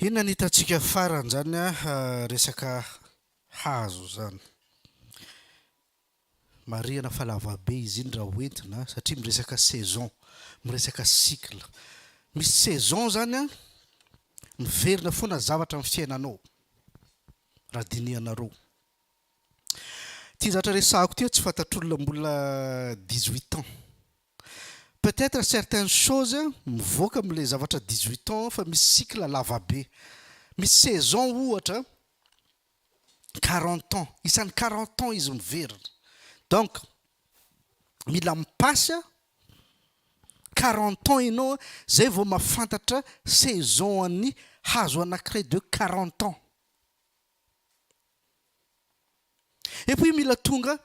Inona ny hitantsika farany zany a resaka hazo zany. Marihana fa lavabe izy iny raha hoentina satria miresaka saison, miresaka cycle. Misy saison zany a miverina foana zavatra amin'ny fiainanao raha dinihanareo. Ity zavatra resahako ity tsy fantatr'olona mbola 18 ans. Peut-être certaines choses mivoaka amin'ilay zavatra 18 ans fa misy cycle lava be. Misy saison ohatra 40 ans, isan'ny 40 ans izy miverina. Donc mila mi-passe 40 ans ianao zay vao mahafantatra saison an'ny hazo anankiray de 40 ans. Et puis mila tonga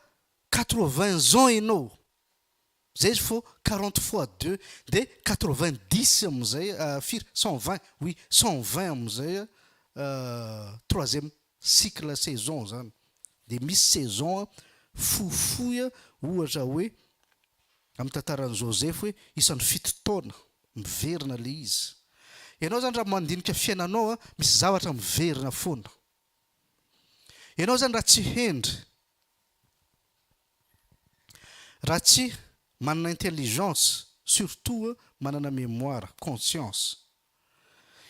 80 ans ianao Zay izy fô 40 fois deux de 90 amizay firy 120 oui 120 amizay troisième cycle saison zany de misy saison fohifohy ohatra hoe amin'ny tantaran'i Joseph hoe isan'ny fito taona miverina le izy. Ianao zany raha mandinika fiainanao misy zavatra miverina foana. Ianao zany raha tsy hendry Raha tsy manana intelligence surtout manana mémoire, conscience.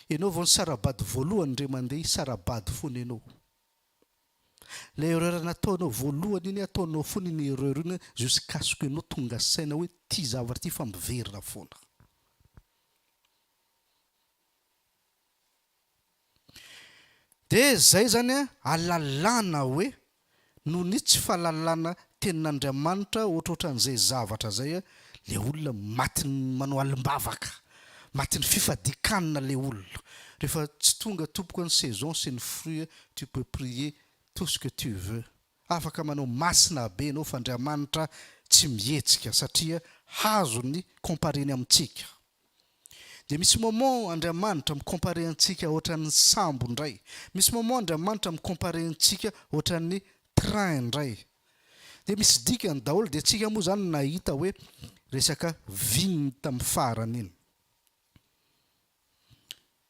Enao vao nisara-bady voalohany ndre mandeha hisara-bady fona enao. Le erreur nataonao voalohany iny ataonao fona iny erreur iny jusqu'à ce que enao tonga saina hoe ty zavatra ty fa miverina foana. Dia zay zany an, alalana hoe noho ny tsy fahalalana tenin'Andriamanitra ohatrohatran'izay zavatra zay an, le olona matin'ny manao alim-bavaka, matin'ny fifadian-kanina le olona. Rehefa tsy tonga tompoko ny saison sy ny fruit tu peux prier tout ce que tu veux. Afaka manao masina be ianao fa Andriamanitra tsy mihetsika satria hazo ny compareny amintsika. Dia misy moment Andriamanitra mi-comparer antsika ohatran'ny sambo indray. Misy moment Andriamanitra mi-comparer antsika ohatran'ny train indray. Dia misy dikany daholo dia tsika moa izany nahita hoe resaka vigne tamin'ny farany iny.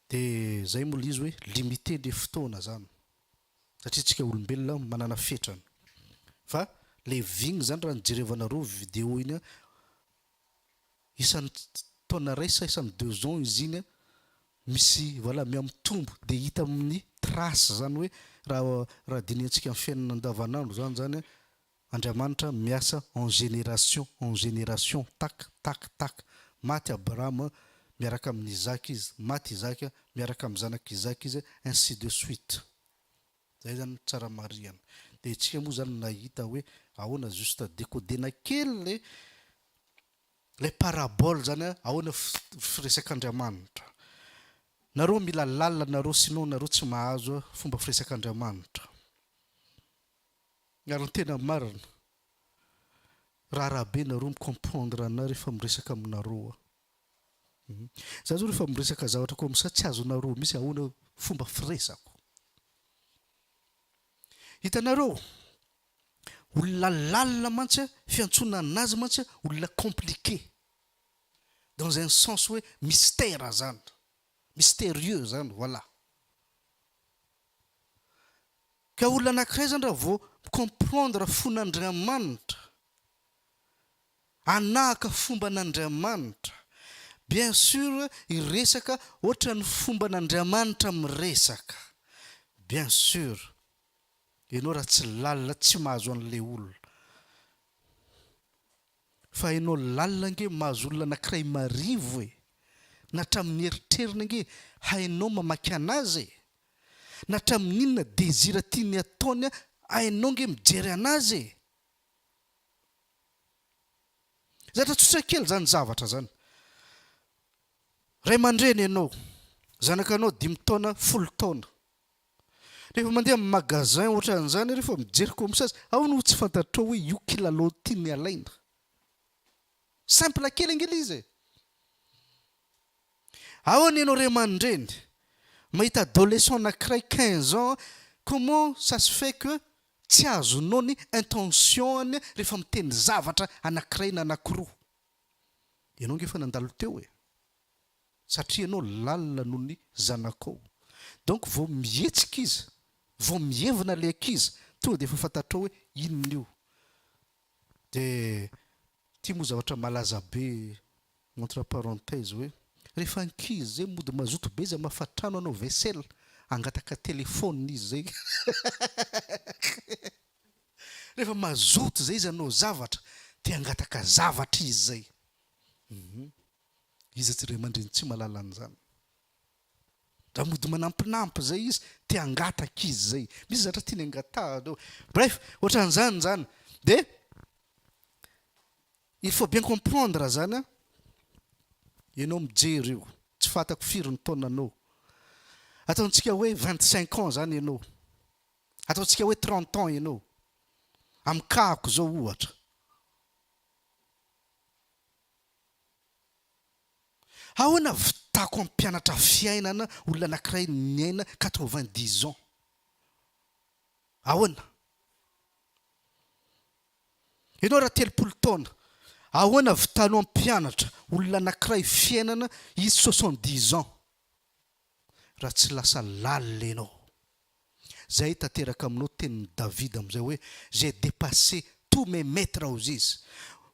Dia izay moa ilay izy hoe limité le fotoana izany. Satria tsika olombelona manana fetrany. Fa le vigne izany raha nijerevanareo vidéo iny isan'ny taona iray sa isan'ny deux ans izy iny misy voilà mihamitombo dia hita amin'ny trace zany hoe raha raha dinihantsika amin'ny fiainana andavanandro zany zany Andriamanitra miasa en génération en génération tac tac tac maty Abraham miaraka amin'i Isaac izy maty Isaac miaraka amin'ny zanak'i Isaac izy ainsi de suite zay zany tsara marihana dia isika moa zany nahita hoe ahoana juste decodena kely le Ilay parabole zany a, ahoana firesak'Andriamanitra? Nareo mila lalina nareo sinon nareo tsy mahazo fomba firesak'Andriamanitra. Ary ny tena marina, raharaha be nareo mi-comprendre anah rehefa miresaka aminareo aho. Za zao rehefa miresaka zavatra comme ça tsy azonareo mihitsy ahoana fomba firesako. Hitanareo, Olona lalina mantsy fiantsoana anazy mantsy olona compliqué dans un sens hoe mystère zany, mystérieux zany voilà. Ka olona anakiray zany raha vao mi-comprendre fon'Andriamanitra, hanahaka fomban'Andriamanitra, bien sur hiresaka ohatran'ny fomban'Andriamanitra miresaka, bien sur Enao raha tsy lalina tsy mahazo an'ilay olona. Fa enao lalina ange mahazo olona anakiray marivo e! Na hatramin'ny eritreriny ange hainao mamaky anazy e! Na hatramin'inona désir tiany ataony hainao ange mijery anazy e! Zatra tsotra kely zany zavatra zany. Ray aman-dreny enao, zanakanao dimy taona, folo taona. Rehefa mandeha amin'ny magasin ohatran'izany rehefa mijery comme ça, ao no tsy fantatrao hoe io kilalao tiany alaina. Simple kely ange ilay izy e. Ao anie ianao ray aman-dreny mahita adolescent anankiray 15 ans, comment ça se fait que tsy azonao ny intention-ny rehefa miteny zavatra anankiray na anankiroa. Ianao ange efa nandalo teo e. Satria ianao lalina noho ny zanakao. Donc vao mihetsika izy, vao mihevina le ankizy, tonga dia efa fantatrao hoe inona io. Dia ity moa zavatra malaza be entre parenthèse hoe rehefa ankizy zay mody mazoto be izy hamafa trano hanao vaisselle, hangataka téléphone izy zay. Rehefa mazoto zay izy hanao zavatra te hangataka zavatra izy zay. Hum. Iza tsy ray aman-dreny tsy mahalala an'izany. Raha mody manampinampy zay izy, te hangataka izy zay. Misy zavatra tiany hangatahana eo. Bref, ohatran'izany zany. De il faut bien comprendre zany an, ianao mijery io, tsy fantako firy ny taonanao. Ataontsika hoe 25 ans zany ianao. Ataontsika hoe 30 ans ianao. Amin'ny cas-ko zao ohatra. Ahoana vitako hampianatra fiainana olona anakiray niaina 90 ans? Ahoana? Ianao raha 30 taona, ahoana vitanao hampianatra olona anakiray fiainana izy 70 ans? Raha tsy lasa lalina ianao. Zay tanteraka aminao tenin'i Davida amin'izay hoe j'ai dépassé tous mes maîtres hozy izy.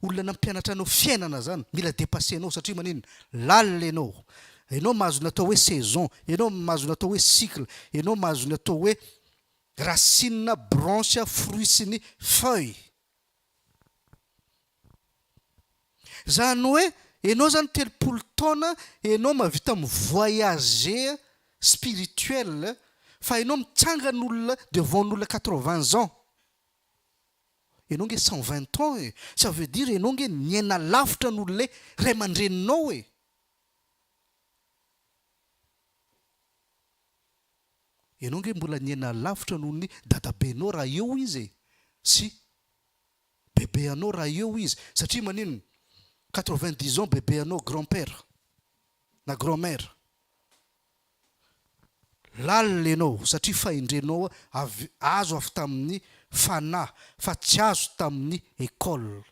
Olona nampianatra anao fiainana zany mila dépasser-nao satria maninona? Lalina ianao. Ianao mahazo ny atao hoe saison, ianao mahazo ny atao hoe cycle, ianao mahazo ny atao hoe racine, branche, fruit sy ny feuille. Zany hoe enao zany 30 taona enao mahavita mi voyager spirituel fa enao mitsangana olona devant n'olona 80 ans enao nge 120 ans e, ça veut dire enao nge niaina lavitra noho le ray aman-dreninao e. Enao nge mbola niaina lavitra noho ny dadabenao raha eo izy e sy Bebe anao raha eo izy satria maninona? 90 ans bebe anao grand père na grand mère. Lalina ianao satria fahendrenao avy azo avy tamin'ny fanahy fa tsy azo tamin'ny école.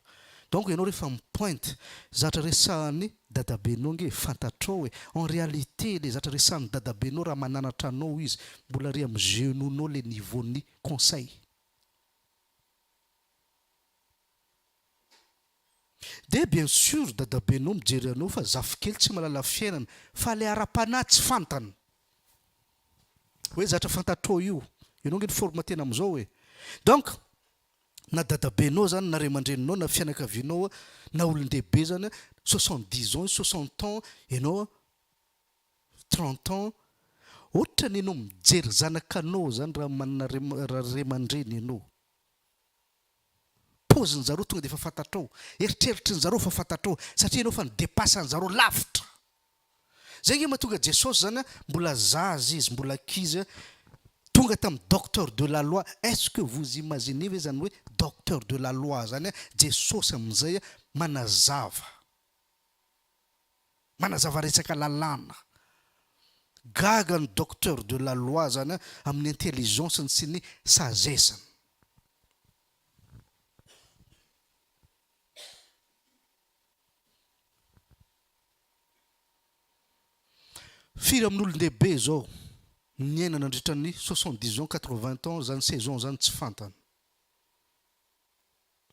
Donc ianao rehefa mi-pointe zatra resahan'ny dadabenao nge fantatrao e! En réalité le zatra resahan'ny dadabenao raha mananatra anao izy mbola ary amin'ny genou-nao le niveau-n'ny conseil. Dia bien sur dadabenao mijery anao fa zafikely tsy mahalala fiainana fa le ara-panahy tsy fantany. Hoe zatra fantatrao io. Ianao nge ny forme tena amizao e. Donc na dadabenao zany na ray aman-dreninao na fianakavianao na olon-dehibe zany 70 ans 60 ans ianao 30 ans otrany ianao mijery zanakanao zany raha manana ray aman-dreny ianao. Paozin zareo tonga dia efa fantatrao, eritreritrin zareo efa fantatrao satria ianao efa ni-depasse anzareo lavitra. Zay nge mahatonga Jesosy zany mbola zaza izy, mbola ankizy tonga tamin'ny docteur de la loi, est ce que vous imaginez ve zany hoe docteur de la loi zany Jesosy amin'izay manazava, manazava resaka lalàna. Gaga ny docteur de la loi zany amin'ny intelligence-ny sy ny sagesse-ny. Firy amin'olon-dehibe izao niaina nandritra ny 70 ans, 80 ans izany saison izany tsy fantany.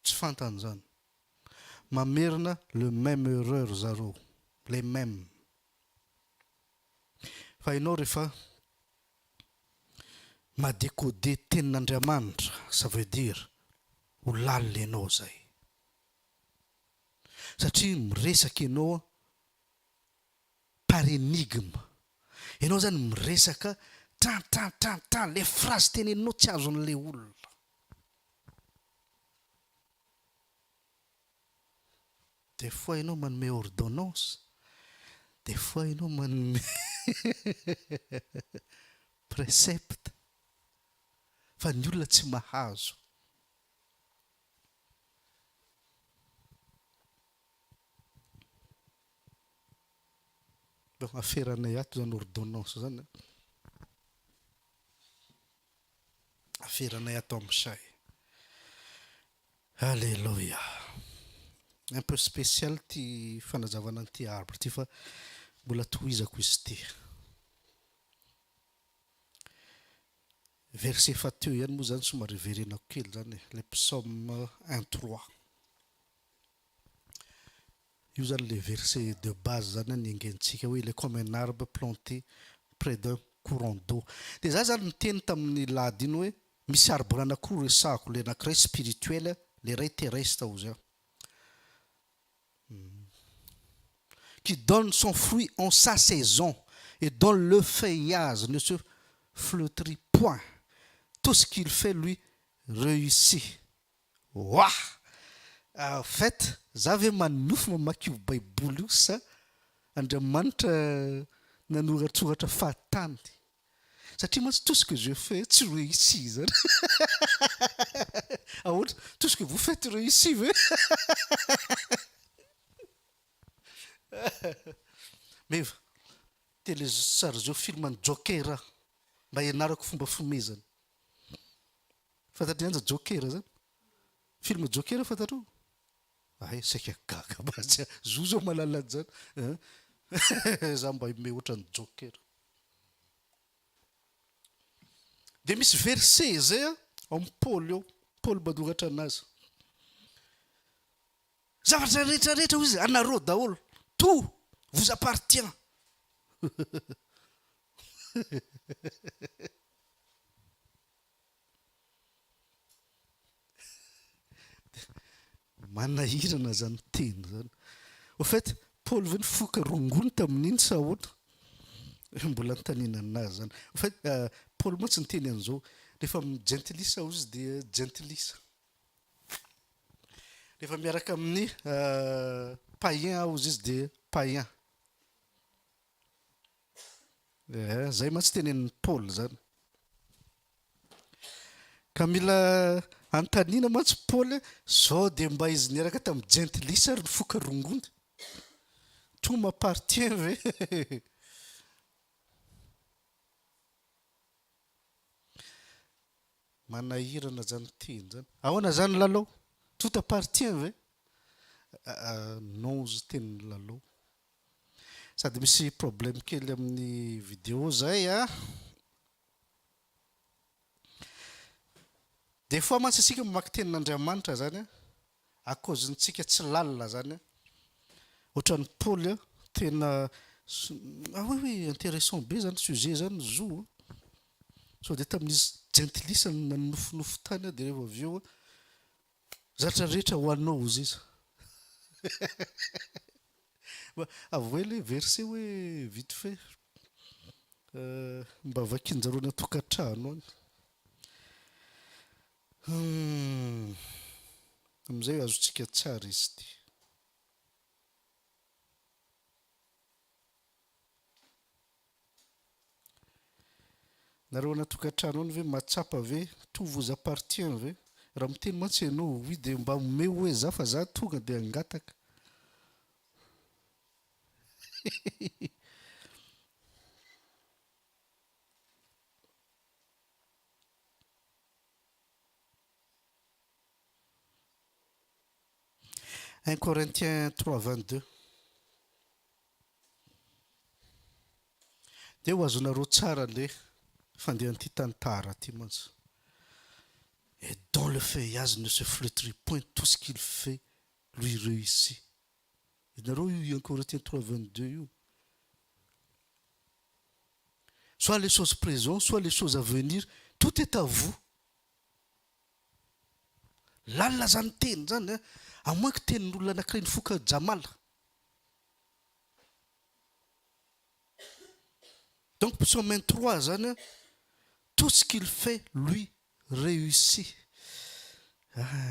Tsy fantany izany. Mamerina le même erreur zareo. Les mêmes. Fa ianao rehefa ma decoder tenin'Andriamanitra ça veut dire ho lalina ianao zay. Satria miresaka ianao par enigme. Ianao zany miresaka tran tran tran tran le phrase teneninao tsy azon'le olona. Des fois ianao manome ordonnance, des fois ianao manome précepte fa ny olona tsy mahazo. Bon, aferanay ato zany ordonnance zany an. Aferanay ato amin'izay. Alléluia. Un peu spécial ty fanazavana an'ity arbre ty fa mbola tohizako izy ity. Verset efa teo ihany moa izany somary hiverenako kely izany e, ilay psaume un trois. Io izany ilay verset de base izany an niaingentsika hoe il est comme un arbre planté près d'un courant d'eau. Dia za izany niteny tamin'ny lahady iny hoe misy arbre anankiroa resahako, ilay anankiray spirituel, ilay iray terrestre hozy aho. Qui donne son fruit en sa saison et dont le feuillage ne se fleutrit point. Tout ce qu'il fait lui réussit. Wah! En fait, za ve manonofy mamaky io baiboly io sa Andriamanitra nanoratsoratra fahatany? Satria mantsy tout ce que je fais tsy réussi zany. Ahoana? Tout ce que vous faites réussit ve? Meva, téléchargeo film an'i Joker mba hianarako fomba fomezana. Fantatr'i Anja Joker zany? Film Joker fantatrao? Hay saika gaga mantsy aho. Zo zao mahalala an'izany an. Za mba himehy ohatran'i Joker. Dia misy verset zay an, ao amin'i Paoly ao. Paoly manoratra anazy. Zavatra rehetra rehetra hoy izy anareo daholo. Tout vous appartient. Manahirana zany teny zany. Au fait, Paoly ve nifoka rongony tamin'iny sa ahoana? Mbola anontaniana anazy zany. Au fait, Paoly mantsy niteny an'izao, rehefa amin'ny jentilisa hozy dia jentilisa. Rehefa miaraka amin'ny païen aho hozy izy dia païen. Eh, zay mantsy tenenin'i Paoly zany. Ka mila anontaniana mantsy Paoly sao dia mba izy niaraka tamin'ny jentilisa ary nifoka rongony. Tout m'appartient ve? Manahirana zany teny zany. Ahoana zany Lalao? Tout appartient ve? Non ozy tenin'i Lalao. Sady misy problème kely amin'ny vidéo zay a. Des fois mantsy isika mamaky tenin'Andriamanitra zany a, à cause-ntsika tsy lalina zany a, ohatran'i Paoly a, tena ah oui oui intéressant be zany sujet zany zo a. Sao dia tamin'izy jentilisa no nanonofinofy tany a, dia rehefa avy eo a, Zatra rehetra ho anao ozy izy. Avoay le verset hoe vite fait. Mba vakinjareo any an-tokantrano any. Hum. Amin'izay azontsika tsara izy ity. Nareo any an-tokantrano any ve mahatsapa ve tout vous appartient ve? Raha miteny mantsy ianao oui dia mba omeo hoe za fa za tonga dia hangataka. Un Corinthiens 3 22. Dia ho azonareo tsara le fandehan'ity tantara ty mantsy. Et dont le feuillage ne se flétrit point tout ce qu'il fait lui réussit. Hitanareo io un Corinthiens 3 22 io. Soit les choses présentes, soit les choses à venir, tout est à vous. Lalina zany teny zany a, à moins que tenin'olona anakiray nifoka jamala. Donc psaume 3 zany a, tout ce qu'il fait lui réussit. Ah.